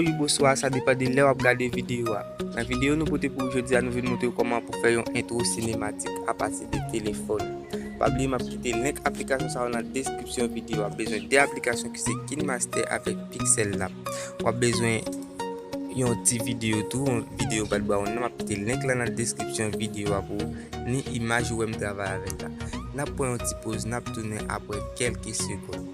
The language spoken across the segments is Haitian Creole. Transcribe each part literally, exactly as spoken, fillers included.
Wi, bonswa, sa depann de lè w ap gade videyo a. Nan videyo nou pote pou ou jodi a, nou vin montre w kòman pou fè yon entwo sinematik apati de telefòn. Pa bliye, m ap kite link aplikasyon sa yo nan deskripsyon videyo a. W ap bezwen de aplikasyon ki se KineMaster avèk PixelLab. W ap bezwen yon ti videyo tou, yon videyo bat ba w nan, m ap kite link la nan deskripsyon videyo a pou ou, ni imaj ou wè m travay avèk la. N ap pran yon ti poz, n ap tounen apre kèlke segonn.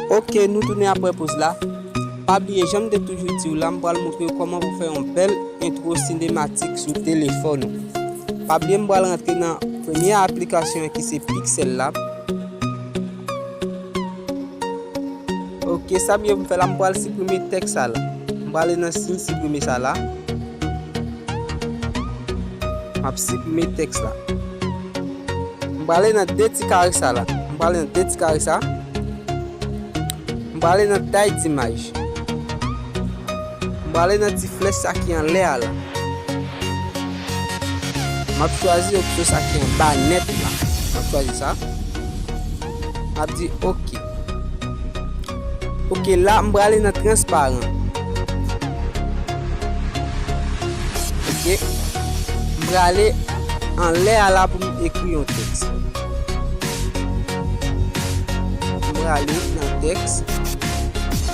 Ok, nou tounen apre poz la. Pa bliye, jan m te toujou di w la, m pral montre w kòman pou fè yon bèl entwo sinematik sou telefòn ou. Pa bliye, m pral rantre nan premye aplikasyon an ki se PixelLab. Ok, sa m ye pou m fè la, m pral siprime tèks sa la. M prale nan siy siprime sa la. M ap siprime tèks la. M prale nan de ti kare sa la. M prale nan de ti kare sa. M prale nan tay dimaj. M prale nan ti flèch sa ki anlè a la. M ap chwazi opsyon sa ki anba nèt la. M ap chwazi sa. M ap di ok. Ok, la m prale nan transparan. Ok. M prale anlè a la pou m ekri yon tèks. M prale nan tèks.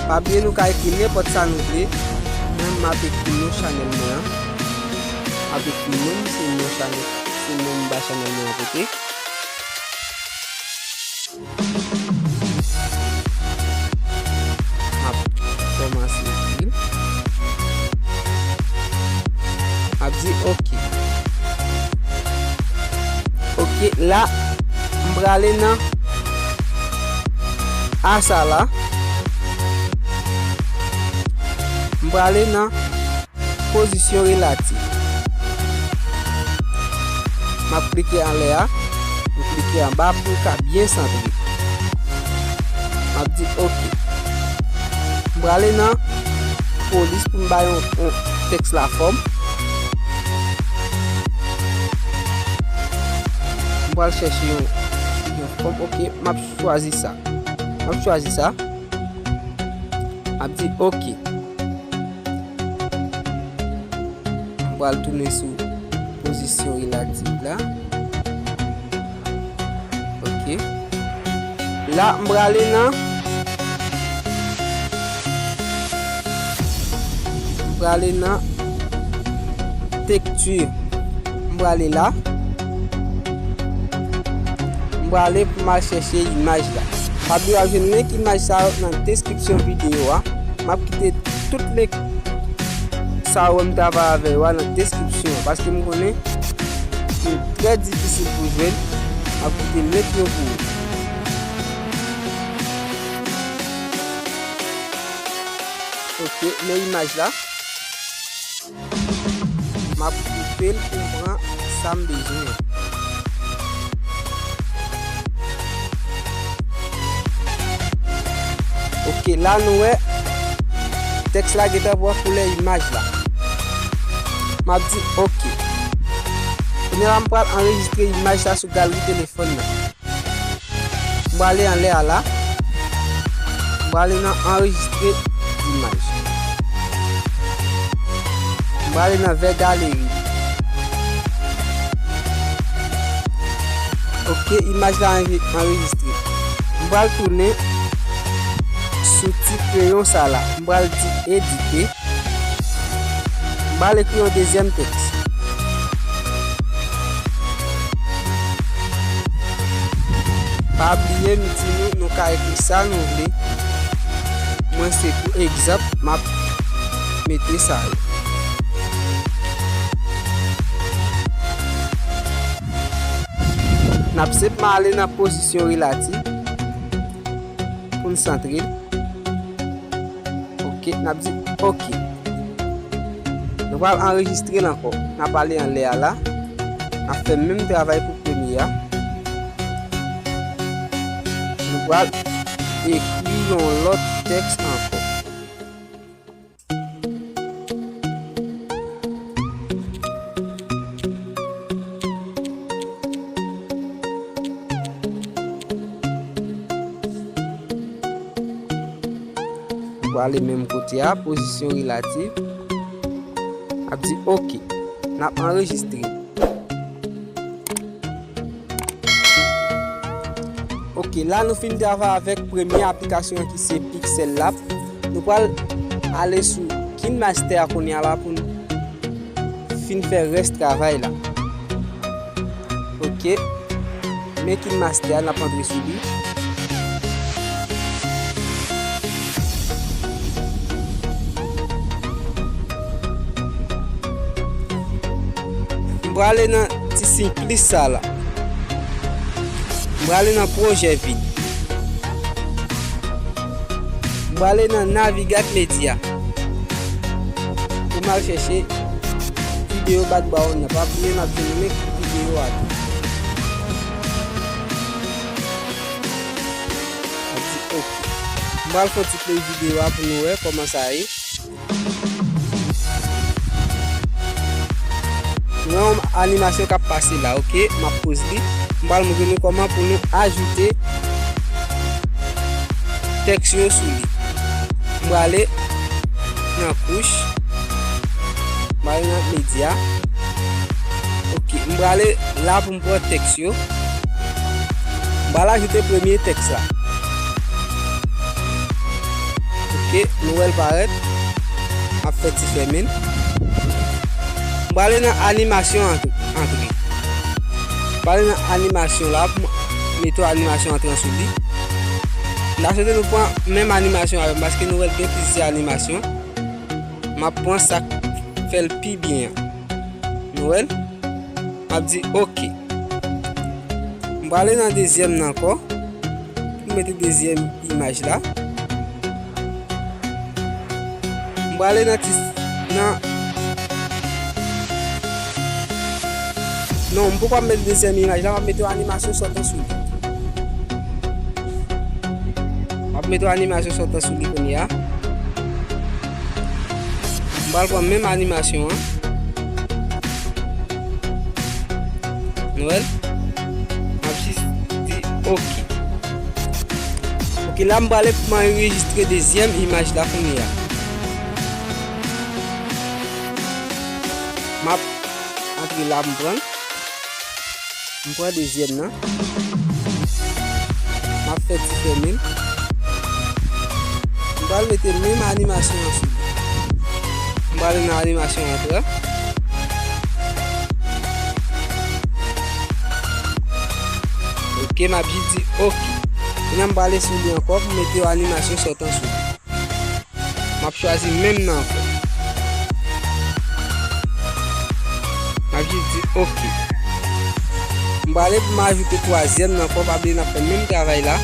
Pa bliye nou ka ekri nenpòt sa nou vle. Mwen m ap ekri non chanèl mwen an. M ap ekri non, se non chanèl, se non m ba chanèl mwen an pote. M ap kòmanse ekri. M ap di ok. Ok, la, m prale nan a sa la. M prale nan pozisyon relatif. M ap klike anlè a, m klike anba pou l ka byen santre. M ap di ok. M prale nan polis pou m bay yon, yon tèks la fòm. M pral chèche yon, yon fòm. Ok, m ap chwazi sa. M ap chwazi sa. M ap di ok. M pral tounen sou pozisyon relatif la. Ok. La, m prale nan, m prale nan tekti. M prale la. M prale pou m al chèche imaj la. Pa bliye w ap jwenn link imaj sa yo nan deskripsyon videyo a. M ap kite tout link sa yo m travay avè yo a nan deskripsyon an, paske m konnen li trè difisil pou jwenn. M ap kite link yo pou ou. Ok, men imaj la. M ap koupe l pou m pran sa m bezwen an. Ok, la nou wè tèks la gentan pran koulè imaj la. M ap di ok. Kounye a la m pral anrejistre imaj la sou galri telefòn nan. M prale anlè a la. M prale nan anrejistre imaj. M prale nan vè galeri. Ok, imaj la anre-, anrejistre. M pral tounen sou ti kreyon sa la. M pral di edite. M pral ekri yon dezyèm tèks. Pa bliye m di nou, nou ka ekri sa nou vle. Mwen se pou egzanp, m ap mete sa yo. N ap senpman ale nan pozisyon relatif pou n santre l. Ok, n ap di ok. Nou pral anrejistre l ankò. N ap ale anlè a la. N ap fè menm travay pou premye a. Nou pral ekri yon lòt tèks ankò. Prale menm kote a, pozisyon relative. Ap di oke. N ap anrejistre. Oke, la nou fin travay avèk premye aplikasyon an ki se Pixel Lab. Nou pral ale sou KineMaster a kounye a la pou n fin fè rès travay la. Oke. Men KineMaster a, n ap antre sou li. M prale nan ti siy plis sa la. M prale nan pwojè vid. M prale nan navigat medya. Pou m al chèche videyo Bad Brown nan. Pa bliye n ap jwenn link videyo a tou. Ap di oke. M pral fè yon ti play videyo a pou nou wè kòman sa ye. Nou wè yon animasyon k ap pase la, oke? M ap poz li. M pral montre nou kòman pou nou ajoute tèks yo sou li. M prale nan kouch. M prale nan medya. Oke, m prale la pou m pran tèks yo. M pral ajoute premye tèks la. Oke, nou wè l parèt. M ap fè ti fèmen l. M prale nan animasyon antre. Antre. M prale nan animasyon la pou m mete yon animasyon antre sou li. M ta swete nou pran menm animasyon avè m paske nou wè l gen plizyè animasyon. M ap pran sa k fè l pi byen an. Nou wè l? M ap di oke. M prale nan dezyèm nan ankò. Pou m mete dezyèm imaj la. M prale nan ti, nan, non, m poko ap mete dezyèm imaj la, m ap mete yon animasyon sòtan sou li. M ap mete yon animasyon sòtan sou li kounye a. M pral pran menm animasyon an. Nou wè l? M ap jis di oke. Oke, la m prale pou m anrejistre dezyèm imaj la kounye a. M ap antre la, m pran l. M pran dezyèm nan. M ap fè ti fèmen l. M pral mete menm animasyon an sou li. M prale nan animasyon antre. Oke, m ap jis di oke. Kounye a m prale sou li ankò pou mete yon animasyon sòtan sou li. M ap chwazi menm nan ankò. M ap jis di oke. M prale pou m ajoute twazyèm nan ankò, pa bliye n ap fè menm travay la.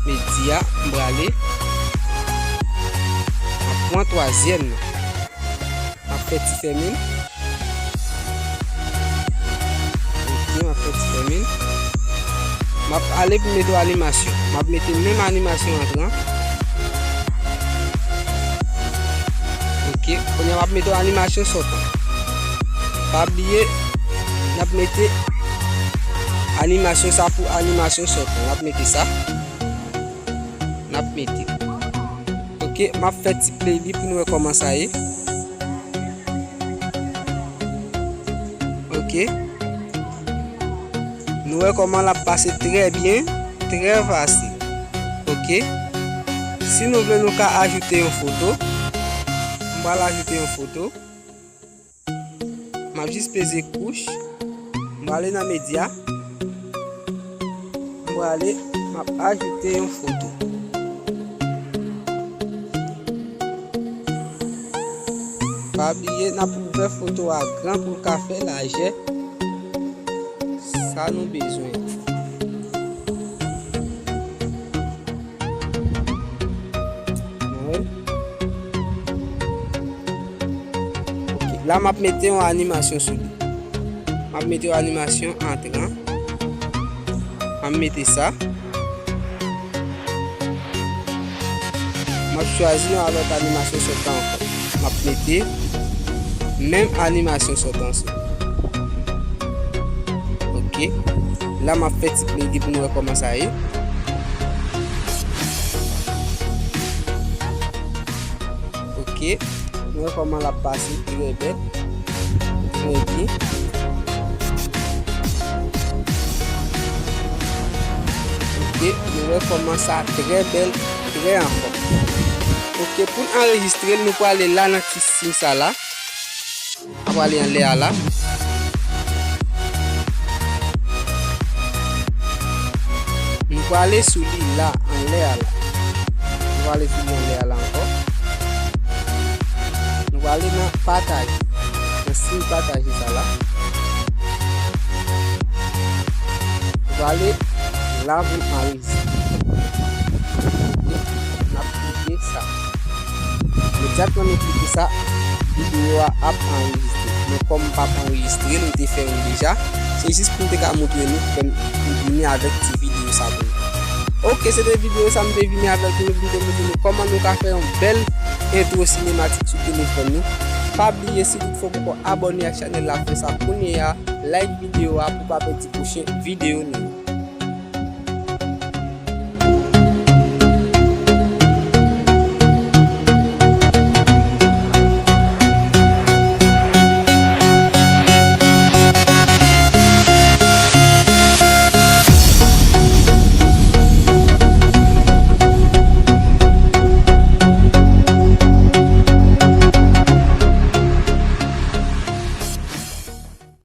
Medya, m prale. M ap pran twazyèm nan. M ap fè ti fèmen l. Oke, m ap fè ti fèmen l. M ap ale pou m mete yon animasyon. M ap mete menm animasyon antre an. Oke, kounye a m ap mete yon animasyon sòtan. Pa bliye, n ap mete animasyon sa pou animasyon sòtan. N ap mete sa. N ap mete. Oke, m ap fè ti play li pou nou wè kòman sa ye. Oke. Nou wè kòman l ap pase trè byen, trè fasil. Oke. Si nou vle, nou ka ajoute yon foto. M pral ajoute yon foto. M ap jis peze kouch. M prale nan medya. M prale, m ap ajoute yon foto. Pa bliye, n ap ouvè foto a gran pou l ka fè lajè sa nou bezwen. Nou wè? Oke, la m ap mete yon animasyon sou li. M ap mete yon animasyon antre an. M ap mete sa. M ap chwazi yon lòt animasyon sòtan ankò. M ap mete menm animasyon sòtan sou. Oke. La m ap fè ti play li pou nou wè kòman sa ye. Ok, nou wè kòman l ap pase, trè bèl, trè byen. Ok, nou wè kòman sa trè bèl, trè anfòm. Ok, pou n anrejistre l, nou prale la nan ti siy sa la. N a prale anlè a la. Nou prale sou li la, anlè a la. Nou prale sou li anlè a la ankò. Nou prale nan pataje. Nan siy pataje sa la. Nou prale la pou n anrejistre. Ok, n ap klike sa. Imedyatman nou klike sa, videyo a ap anrejistre. Men kòm m p ap anrejistre l, m te fè youn deja. Se jis pou m te ka montre nou, pou m vini avèk ti videyo sa pou nou. Ok, se te videyo sa m te vini avèk nou, pou m te montre nou kòman nou ka fè yon bèl entwo sinematik sou telefòn nou. Pa bliye, si toutfwa w poko abòne ak chanèl la, fè sa kounye a, like videyo a pou w pa pèdi pwochen videyo nou.